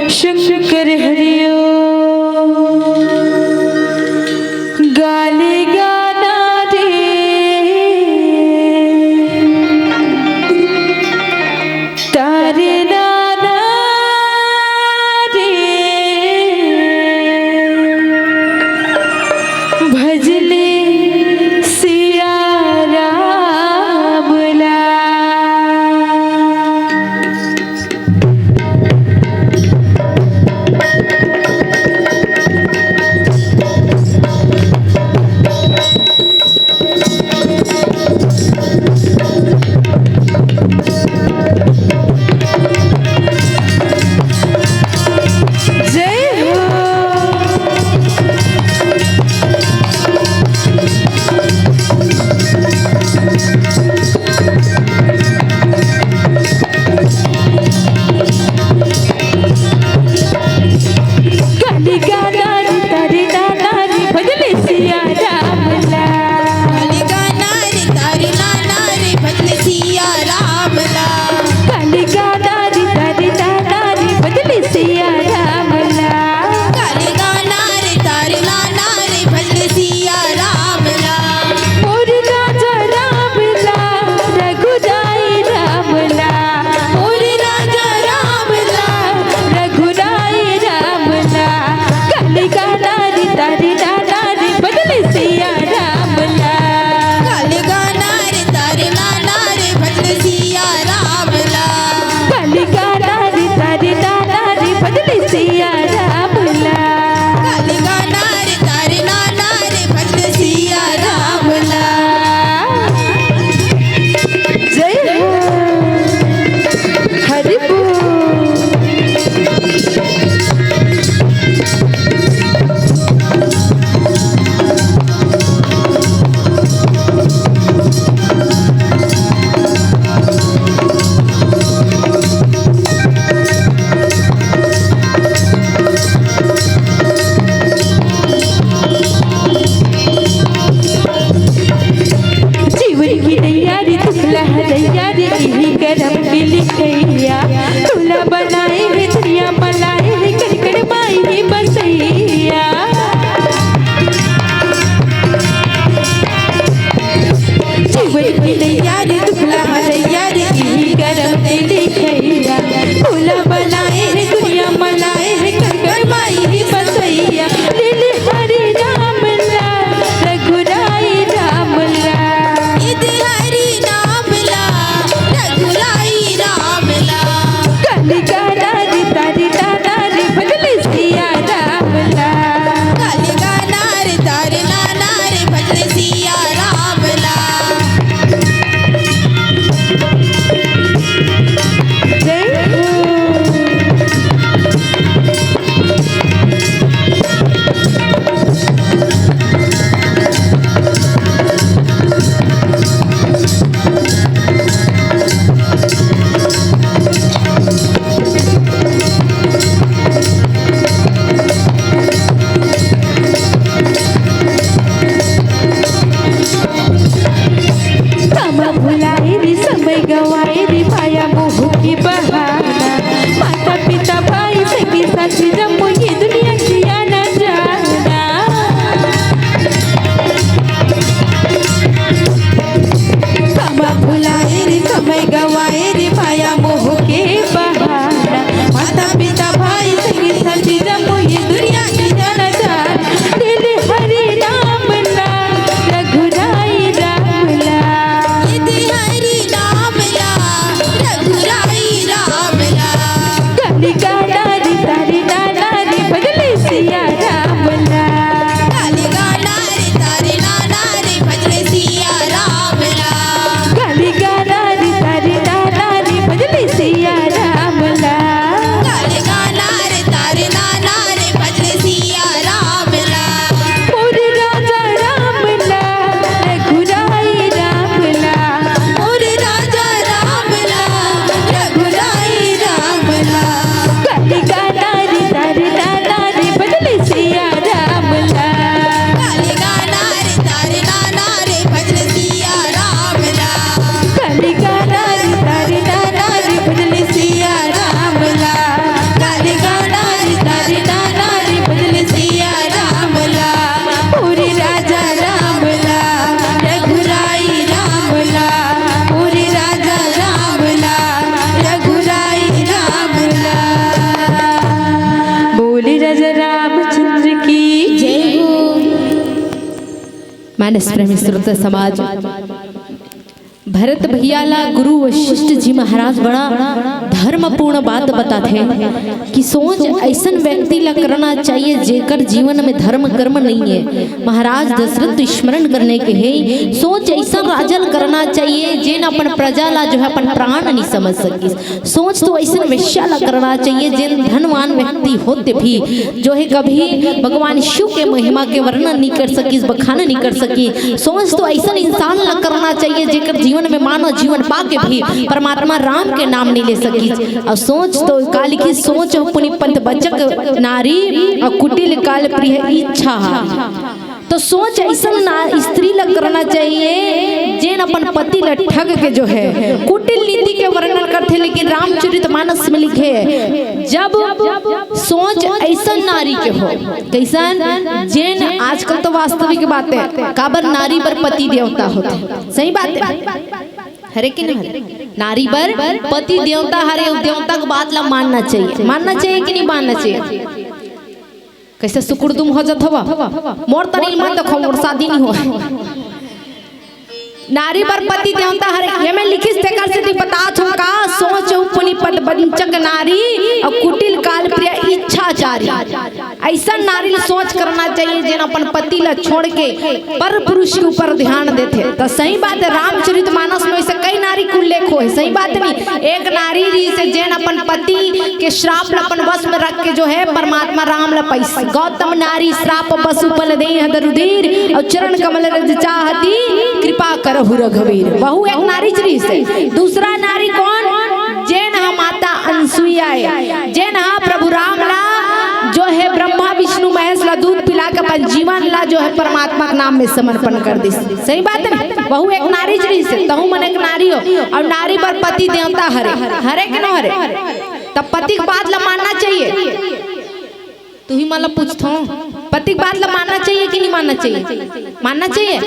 शंकर हरिओ। गाली गाना रे तारे नाना रे। भजले सिया राम ला। मानस प्रेमी श्रोता समाज, भरत भैया ला गुरु वशिष्ठ जी महाराज बड़ा धर्मपूर्ण बात बताथे कि सोच ऐसन व्यक्ति ला करना चाहिए जेकर जीवन में धर्म कर्म नहीं है। महाराज दशरथ स्मरण करने के हे, सोच ऐसन राजल करना चाहिए जेन अपन प्रजा ला जो है अपन प्राण नहीं समझ सकिस। सोच तो ऐसन वेश्या ला करना चाहिए जेन धनवान व्यक्ति होते भी जो है कभी भगवान शिव के महिमा के वर्णन नहीं कर सकिस, बखान नहीं कर सकिस। सोच तो ऐसन इंसान ला करना चाहिए जेकर जीवन में मानव जीवन पाके भी परमात्मा राम के नाम नहीं ले सकिस। और सोच तो का लिखिस, सोच हो पुनि पद बंचक नारी और कुटिल काल प्रिय इच्छा। तो सोच ऐसन ना स्त्री ला करना चाहिए जेन अपन पति ला ठग के जो है कुटिल नीति के वर्णन करथे, लेकिन रामचरित मानस में लिखे जब सोच ऐसन नारी के हो, कैसन? जेन आजकल तो वास्तविक बात है, काबर नारी बर पति देवता होथे, सही बात है, हरे कि नहीं हरे? नारी बर पति देवता हरे, देवता के बात ला मानना चाहिए, मानना चाहिए कि नहीं मानना चाहिए? कैसे सुकुर दुम हो जात हवा? मोर तरी मत देखो, मोर शादी नहीं हो। नारी बर पति देवता हरे, ये में लिखिस तेकर सेती बतात हूँ का, सोच हो पुनि पद बंचक नारी और कुटिल काल प्रिय इच्छाचारी। ऐसन नारी ला सोच करना चाहिए जेन अपन पति ला छोड़ के पर पुरुष के ऊपर ध्यान देथे। तो सही बात है, रामचरित मानस में ऐसे कई नारी के उल्लेख होय, सही बात नहीं? एक नारी रहिसे जेन अपन पति के श्राप ला अपन वश में रख के जो है परमात्मा राम ला पाइस। गौतम नारी श्राप बसु फल देह दरुदीर और चरण कमल रज चाहती कृपा करहु रघुवीर। वहू एक नारी रहिसे। दूसरा नारी कौन? जेन हा माता अनसुईया है, जेन हा प्रभु राम ला जो है ब्रह्मा विष्णु महेश ला दूध पिला के अपन जीवन ला जो है परमात्मा के नाम में समर्पण कर दिस। सही बात है ना? वहू एक नारी रहिसे, तहू मन एक नारी हो। और नारी बर पति देवता हरे, हरे कि न हरे? तब पति के बात ला मानना चाहिए। तुही मन ला पूछथो, पति के बात ला मानना चाहिए कि नहीं मानना चाहिए? मानना चाहिए।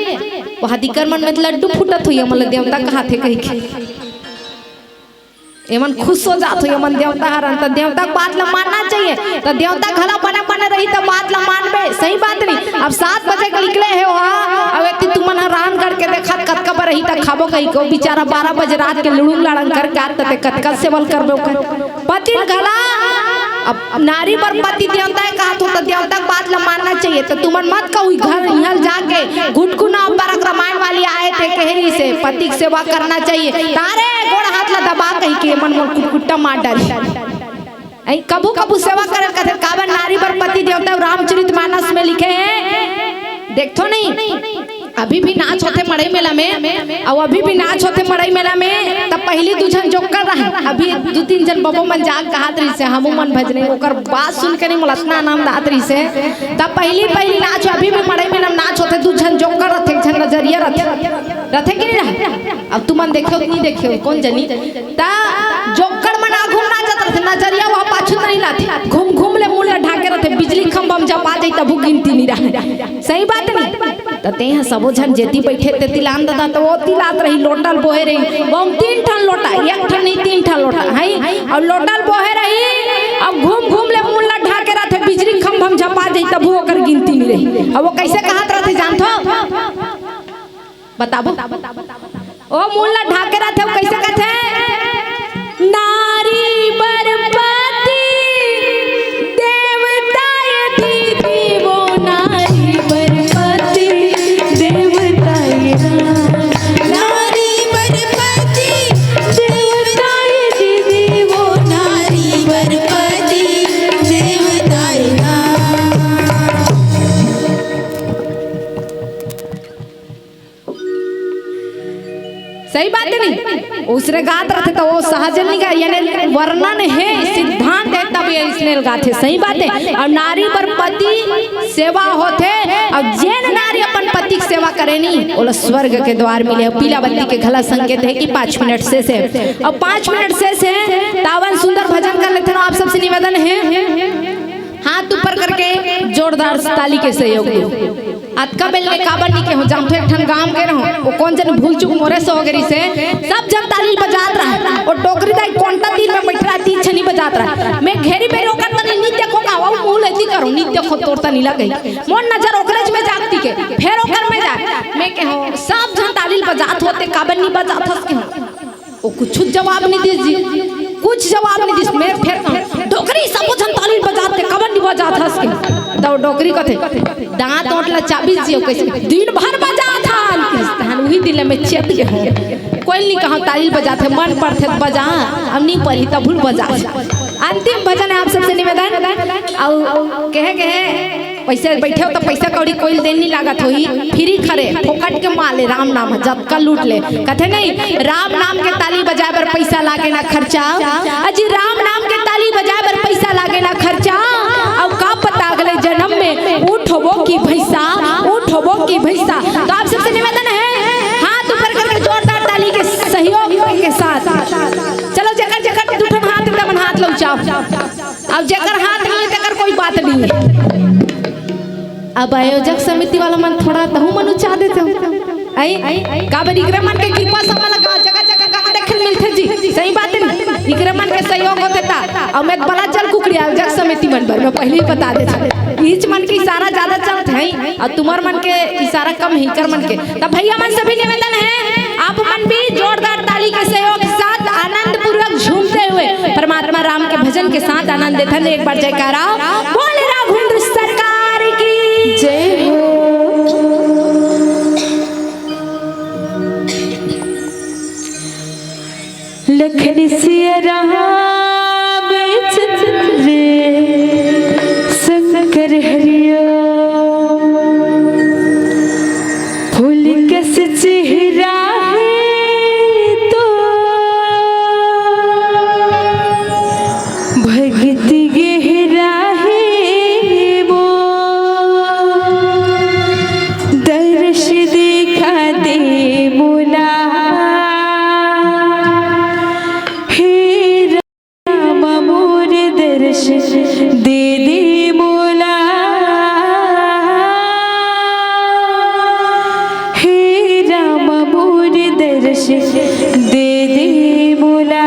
वहाँ दिकर मन में तो लड्डू फूटत हुई, मन ला देवता कहाथे कहि के। एमन खुश हो जात हो, एमन देवता हरन, त देवता के बात ला मानना चाहिए। त देवता घला बने बने रही त बात ला मानबे, सही बात नहीं? अब सात बजे के निकले हे वहाँ, अब एती तुमन ह रानगढ़ के देखत कतका बर रही त खाबो कही को, बेचारा बारह बजे रात के लुड़ुंग लाड़ंग करके आत, त ते कतका सेवल करबे ओकर। पति घला अब नारी बर पति देवता है कहा तो, त देवता के बात ला मानना चाहिए। त तुमन मत कहू घर इहल जाके घुटकुना ऊपर रामायण वाली आए थे कहे रही से पति के सेवा करना चाहिए। तारे गोड़ हाथ ला दबा कही के मन मोर कुटकुट्टा मार डारी। ऐ कभू कभू सेवा करल कथे, काबर नारी बर पति देवता रामचरित मानस में लिखे हैं, देखथो नहीं, अभी भी नाच होथे मड़ई मेला में, अउ अभी भी नाच होथे मड़ई मेला में। तब पहली दू झन जोकर रहे, अभी दू तीन झन बबो मन जाग कहात रहिसे, हमू मन भजने, ओकर बात सुन के नहीं मोला अतना आनंद आत रहिसे। तब पहली पहली नाच, अभी भी मड़ई मेला में नाच होथे, दू झन जोकर रथे, एक झन नजरिया रथे, रथे कि नहीं रहे? अब तुमन देखे हो कि नहीं देखे हो, कौन जनी? त जोकर मन आघू म नाचत रथे, नजरिया वहाँ पाछू नहीं लाथे, घूम घूम ले मुंह ला ढाके रथे, बिजली खंभा म जब आ जाई तभू गिनती नहीं रहे। सही बात नहीं? त तेहा सबो झन जेती बैठे तेती लान ददा, त ओती लात रही, लोटा ल बोहे रही, वो तीन ठन लोटा, एक ठन नहीं तीन ठन लोटा, है, अउ लोटा ल बोहे रही, अउ घूम घूम ले मुंह ला ढाके रथे, बिजली खंभा म जब आ जाई तभू ओकर गिनती नहीं रही। अब वो कैसे कहत रथे जानथो? बताबो। ओ मुंह ला ढाके रथे, कैसे कथे? नारी बर पति देवता यदि देवो, नारी बर पति देवता यदि, नारी बर पति देवता यदि देवो, नारी बर पति देवता यदि। सही बात है नहीं? उसने गात रथे त वो सहजल नहीं गा, यानी वर्णन है, सिद्धांत है, तब ये इसने गाथे। सही बात है। अउ नारी बर पति सेवा होथे, अउ जेन नारी अपन पति के सेवा करे नी, ओला स्वर्ग के द्वार मिले। पीला बत्ती के घला संकेत है कि पाँच मिनट शेष है, अउ पाँच मिनट शेष है, तावन सुंदर भजन कर लेथे ना, आप सबसे निवेदन है। हाथ ऊपर करके जोरदार ताली के सहयोग दो। अतका बेल ले काबर नहीं के हो, जानथो एक ठन गांव के रहो, वो कौन जन भूल चूक मोरे से हो गई से, सब जन ताली बजात रहा, वो टोकरी दाई कोंटा तीर में बैठ रहा, तीन छनी बजात रहा। मैं घेरी बेरी ओकर तनी नहीं देखो का, वो मुंह लेती करो, नहीं देखो तोर तनी लगे। मोर नजर ओकरे में जागती के, फेर ओकर में जा, बजात होते, काबर नहीं बजात हस के? वो कुछ जवाब नहीं दिस जी, कुछ जवाब नहीं दिस। मैं फेर कहूँ, "डोकरी, सबो झन ताली बजात हे, काबर नहीं बजात हस के?" तो डोकरी कथे, "दांत ओंट ला चाबिस जी, कइसे दिन भर बजात हन।" तहन उही दिन ले मैं चेत गे हूँ, कोई नहीं कहा ताली बजात हे, मन परथे त बजा, अब नहीं परही त भूल बजा। अंतिम भजन है आप सबसे निवेदन, अउ कहे कहे पैसा बइठे हो त पैसा कौड़ी कोई देन नहीं लागत होही, free खरे, फोकट के माल है राम नाम है, जतका लूट ले। कथे नहीं, राम नाम के ताली बजाए बर पैसा लागे ना खर्चा। अजी, राम नाम के ताली बजाए बर पैसा लागे ना खर्चा। अउ का पता अगले जन्म में ऊंट होबो कि भैंसा, ऊंट होबो कि भैंसा। तो आप सबसे निवेदन है, हाथ ऊपर करके जोरदार ताली के सहयोग के साथ। चलो, जेकर जेकर दू ठन हाथ, एकदम हाथ ला ऊंचाओ। अब जेकर हाथ नहीं है, तेकर कोई बात नहीं है। अब आयोजक समिति वाला मन थोड़ा तहू मन ऊंचा देते हो। आई, काबर इकरे मन के कृपा से हमन ला जगह जगह गाना देखे ल मिलथे जी। सही बात है ना? इकरे मन के सहयोग होथे ता। अब मैं बला चल कुकड़ी आयोजक समिति मन बर, मैं पहले ही बता देथंव। इच मन के इशारा ज्यादा चलत है अउ तुम्हर मन के इशारा कम है, इकर मन के। तब भैया मन से भी निवेदन है, आप मन भी जोरदार ताली के सहयोग के साथ आनंद पूर्वक झूमते हुए परमात्मा राम के भजन के साथ आनंद देथन। एक बार जयकारा, बोल रघुंद्र सरकार की जय हो। लखन सिया राम चंद्र शंकर हरिओ। फूल कस चेहरा है तो भक्ति गहरा है वो। दर्श देखा दे मोला हे राम मोर, दर्श दे दे मोला। हे राम मोर, दर्श दे दे मोला।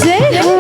जय हो।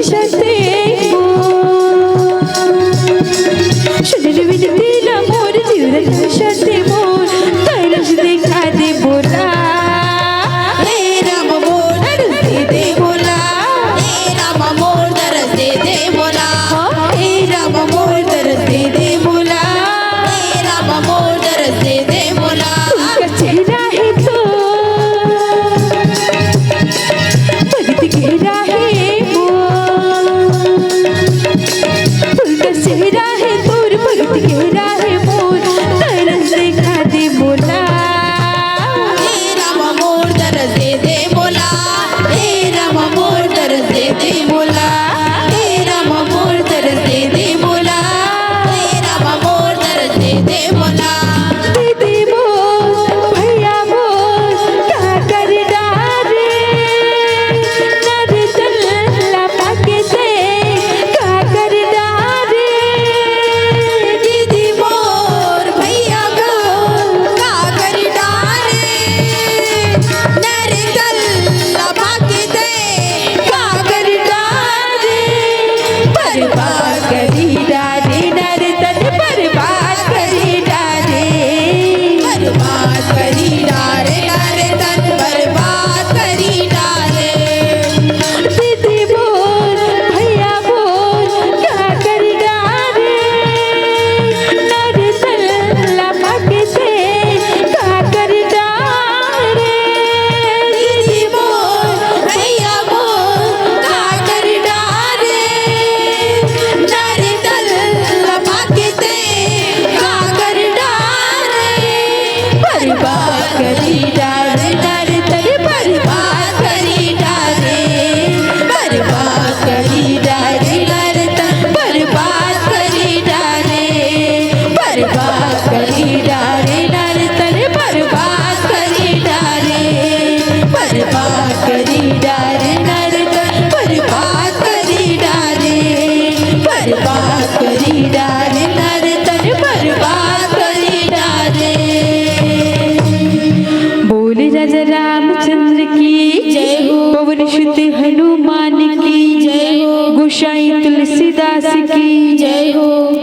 छते मोर। सुन रे विनती ला मोर, जीव रतन छते मोर, तरस देखा दे मोला। हे राम मोर तरस दे दे मोला। हे राम मोर तरस दे दे मोला। हे राम मोर तरस दे दे मोला। हे राम मोर तरस दे दे मोला। उनका चेहरा है तो भगत गहरा है मोर। उनका चेहरा है तोर भगत गहरा है मोर। तरस देखा दे मोला। हे राम मोर तरस दे दे मोला। हे राम मोर तरस दे दे मोला। हे राम मोर तरस दे दे मोला। हे राम मोर तरस दे दे मोला। दीदी मोर, भैया मोर, का कर डारे? नर तन ला पाके ते, का कर डारे? दीदी मोर, भैया मोर, का कर डारे? नर तन ला पाके ते, का कर डारे? बर्बाद करी डारे, नर तन बर्बाद करी डारे। बर्बाद करी डारे, नर तन बर्बाद करी डारे। दीदी मोर, भैया मोर, का करी डारे? नर तन ला पाके ते, का करी डारे? दीदी मोर, भैया मोर, का कर डारे? नर तन ला पाके ते, का कर डारे? बर्बाद करी डारे, नर तन बर्बाद करी डारे। बर्बाद करी डारे, नर तन बर्बाद करी डारे। बर्बाद करी डारे, नर तन बर्बाद करी डारे। बर्बाद करी डारे, नर तन बर्बाद करी डारे। बर्बाद करी डारे, नर तन बर्बाद करी डारे। बोले राजा रामचंद्र की जय हो। पवन सुत हनुमान की जय हो। गोसाई तुलसीदास की जय हो।